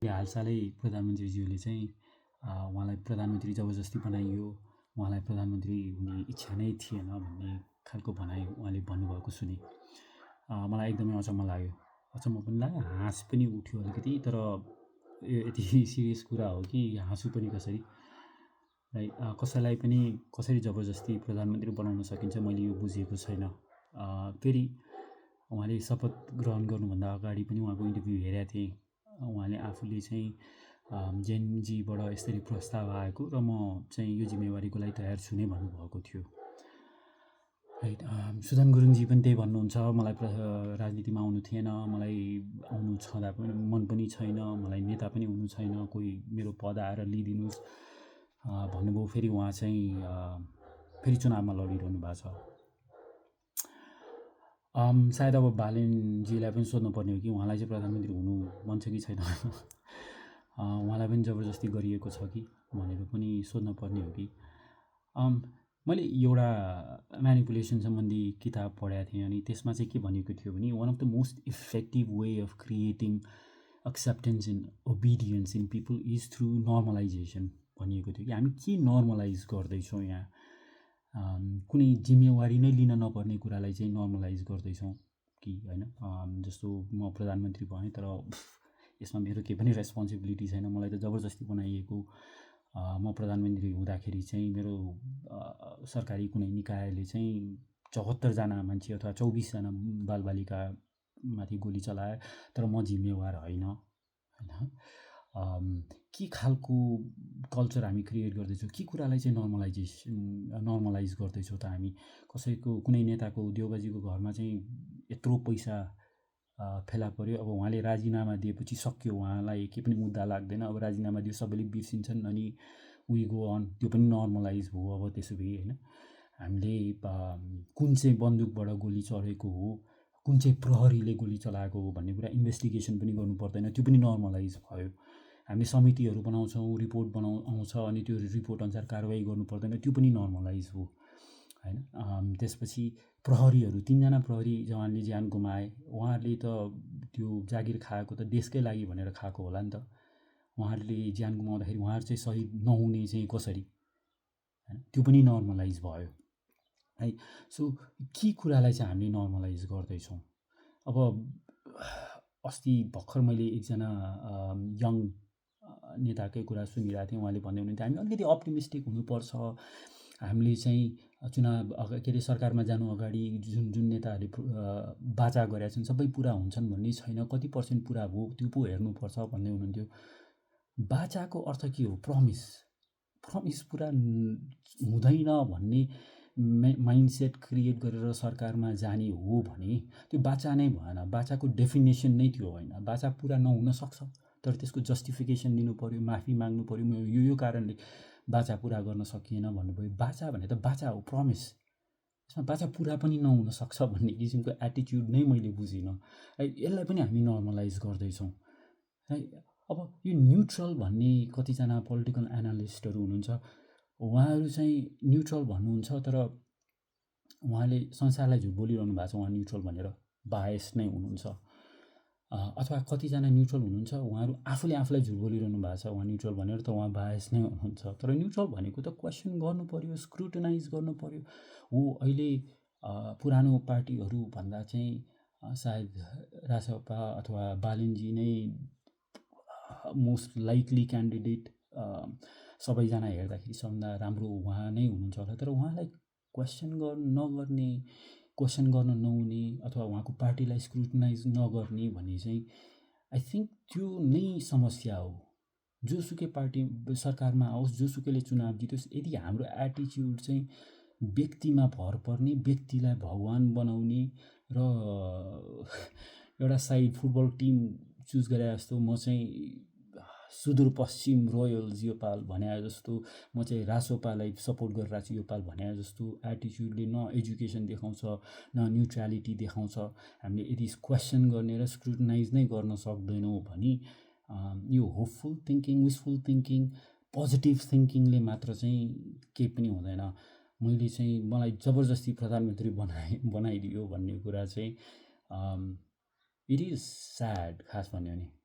हालसालै प्रधानमन्त्रीज्यूले चाहिँ उहाँलाई प्रधानमन्त्री जबरजस्ती बनाइयो, उहाँलाई प्रधानमन्त्री हुने इच्छा नै थिएन भन्ने खालको भनाइ उहाँले भन्नुभएको सुने। मलाई एकदमै अचम्म लाग्यो, अचम्म पनि लाग्यो, हाँस पनि उठ्यो अलिकति। तर यो यति सिरियस कुरा हो कि हाँसु पनि कसरी, कसैलाई पनि कसरी जबरजस्ती प्रधानमन्त्री बनाउन सकिन्छ मैले यो बुझेको छैन। फेरि उहाँले शपथ ग्रहण गर्नुभन्दा अगाडि पनि उहाँको इन्टरभ्यू हेरेको थिएँ। उहाँले आफूले चाहिँ जेनजीबाट यसरी प्रस्ताव आएको र म चाहिँ यो जिम्मेवारीको लागि तयार छु नै भन्नुभएको थियो। राइट। सुदन गुरुङजी पनि त्यही भन्नुहुन्छ, मलाई राजनीतिमा आउनु थिएन, मलाई आउनु छँदा पनि मन पनि छैन, मलाई नेता पनि हुनु छैन, कोही मेरो पद आएर लिइदिनुहोस् भन्नुभयो। फेरि उहाँ चाहिँ फेरि चुनावमा लडिरहनु भएको छ। सायद अब बालेनजीलाई पनि सोध्नुपर्ने हो कि उहाँलाई चाहिँ प्रधानमन्त्री हुनु मन छ कि छैन। उहाँलाई पनि जबरजस्ती गरिएको छ कि भनेर पनि सोध्नुपर्ने हो कि। मैले एउटा म्यानिपुलेसन सम्बन्धी किताब पढेको थिएँ अनि त्यसमा चाहिँ के भनेको थियो भने one of the most effective way of creating acceptance in obedience in people is through normalisation भनिएको थियो कि हामी के नर्मलाइज गर्दैछौँ यहाँ, कुनै जिम्मेवारी नै लिन नपर्ने कुरालाई चाहिँ नर्मलाइज गर्दैछौँ कि होइन। जस्तो म प्रधानमन्त्री भएँ तर यसमा मेरो केही पनि रेस्पोन्सिबिलिटी छैन, मलाई त जबरजस्ती बनाइएको। म प्रधानमन्त्री हुँदाखेरि चाहिँ मेरो सरकारी कुनै निकायले चाहिँ 74जना मान्छे अथवा 24जना बालबालिकामाथि गोली चलाए, तर म जिम्मेवार होइन। के खालको कल्चर हामी क्रिएट गर्दैछौँ, के कुरालाई चाहिँ नर्मलाइज गर्दैछौँ त हामी। कसैको कुनै नेताको देउबाजीको घरमा चाहिँ यत्रो पैसा फेला पर्यो, अब उहाँले राजीनामा दिएपछि सक्यो, उहाँलाई केही पनि मुद्दा लाग्दैन, अब राजीनामा दियो सबैले बिर्सिन्छन् अनि वी गो अन, त्यो पनि नर्मलाइज भयो। अब त्यसो भए होइन, हामीले कुन चाहिँ बन्दुकबाट गोली चलेको हो, कुन चाहिँ प्रहरीले गोली चलाएको हो भन्ने कुरा इन्भेस्टिगेसन पनि गर्नु पर्दैन, त्यो पनि नर्मलाइज भयो। हामीले समितिहरू बनाउँछौँ, रिपोर्ट आउँछ अनि त्यो रिपोर्ट अनुसार कारवाही गर्नु पर्दैन, त्यो पनि नर्मलाइज हो होइन। त्यसपछि प्रहरीहरू 3जना प्रहरी जवानले ज्यान गुमाए, उहाँहरूले त त्यो जागिर खाएको त देशकै लागि भनेर खाएको होला नि त। उहाँहरूले ज्यान गुमाउँदाखेरि उहाँहरू चाहिँ सहिद नहुने चाहिँ कसरी, होइन, त्यो पनि नर्मलाइज भयो है। सो के कुरालाई चाहिँ हामीले नर्मलाइज गर्दैछौँ। अब अस्ति भर्खर मैले एकजना यङ नेताकै कुरा सुनिरहेको थिएँ, उहाँले भन्दै हुनुहुन्थ्यो हामी अलिकति अप्टिमिस्टिक हुनुपर्छ, हामीले चाहिँ चुनाव के अरे सरकारमा जानु अगाडि जुन नेताहरूले बाचा गरेका छन् सबै पुरा हुन्छन् भन्ने छैन, कति % पुरा भयो त्यो पो हेर्नुपर्छ भन्दै हुनुहुन्थ्यो। बाचाको अर्थ के हो? प्रमिस पुरा हुँदैन भन्ने माइन्डसेट क्रिएट गरेर सरकारमा जाने हो भने त्यो बाचा नै भएन। बाचाको डेफिनेसन नै त्यो होइन। बाचा पुरा नहुन सक्छ तर त्यसको जस्टिफिकेसन दिनु पऱ्यो, माफी माग्नु पऱ्यो, म यो कारणले बाचा पुरा गर्न सकिएन भन्नुभयो। बाचा भने त बाचा हो, प्रमिस। यसमा बाचा पुरा पनि नहुन सक्छ भन्ने किसिमको एटिट्युड नै मैले बुझिनँ है। यसलाई पनि हामी नर्मलाइज गर्दैछौँ है। अब यो न्युट्रल भन्ने कतिजना पोलिटिकल एनालिस्टहरू हुनुहुन्छ, उहाँहरू चाहिँ न्युट्रल भन्नुहुन्छ तर उहाँले संसारलाई झुट बोलिरहनु भएको छ उहाँ न्युट्रल भनेर, बायस नै हुनुहुन्छ। अथवा कतिजना न्युट्रल हुनुहुन्छ, उहाँहरू आफूलाई झुट बोलिरहनु भएको छ उहाँ न्युट्रल भनेर, त उहाँ बायस नै हुनुहुन्छ। तर न्युट्रल भनेको त क्वेसन गर्नु पऱ्यो, स्क्रुटनाइज गर्नु पऱ्यो। हो अहिले पुरानो पार्टीहरू भन्दा चाहिँ सायद रासपा अथवा बालेनजी नै मोस्ट लाइकली क्यान्डिडेट, सबैजना हेर्दाखेरि सबभन्दा राम्रो उहाँ नै हुनुहुन्छ होला। तर उहाँलाई क्वेसन नगर्ने, क्वेसन गर्न नहुने अथवा उहाँको पार्टीलाई स्क्रुटनाइज नगर्ने भन्ने चाहिँ आई थिङ्क त्यो नै समस्या हो। जोसुकै पार्टी सरकारमा आओस्, जोसुकैले चुनाव जितोस्, यदि हाम्रो एटिट्युड चाहिँ व्यक्तिमा भर पर्ने, व्यक्तिलाई भगवान बनाउने र एउटा साइड फुटबल टिम चुज गरे जस्तो म चाहिँ सुदूरपश्चिम रोयल्स यो पाल भने जस्तो, म चाहिँ रासोपालाई सपोर्ट गरिरहेको छु यो पाल भने जस्तो एटिट्युडले न एजुकेसन देखाउँछ न न्युट्रालिटी देखाउँछ। हामीले यदि क्वेसन गर्ने र स्क्रुटनाइज नै गर्न सक्दैनौँ भने यो होपफुल थिङ्किङ, विसफुल थिङ्किङ, पोजिटिभ थिङ्किङले मात्र चाहिँ केही पनि हुँदैन। मैले चाहिँ मलाई जबरजस्ती प्रधानमन्त्री बनाइदियो भन्ने कुरा चाहिँ इट इज स्याड खास भन्यो भने।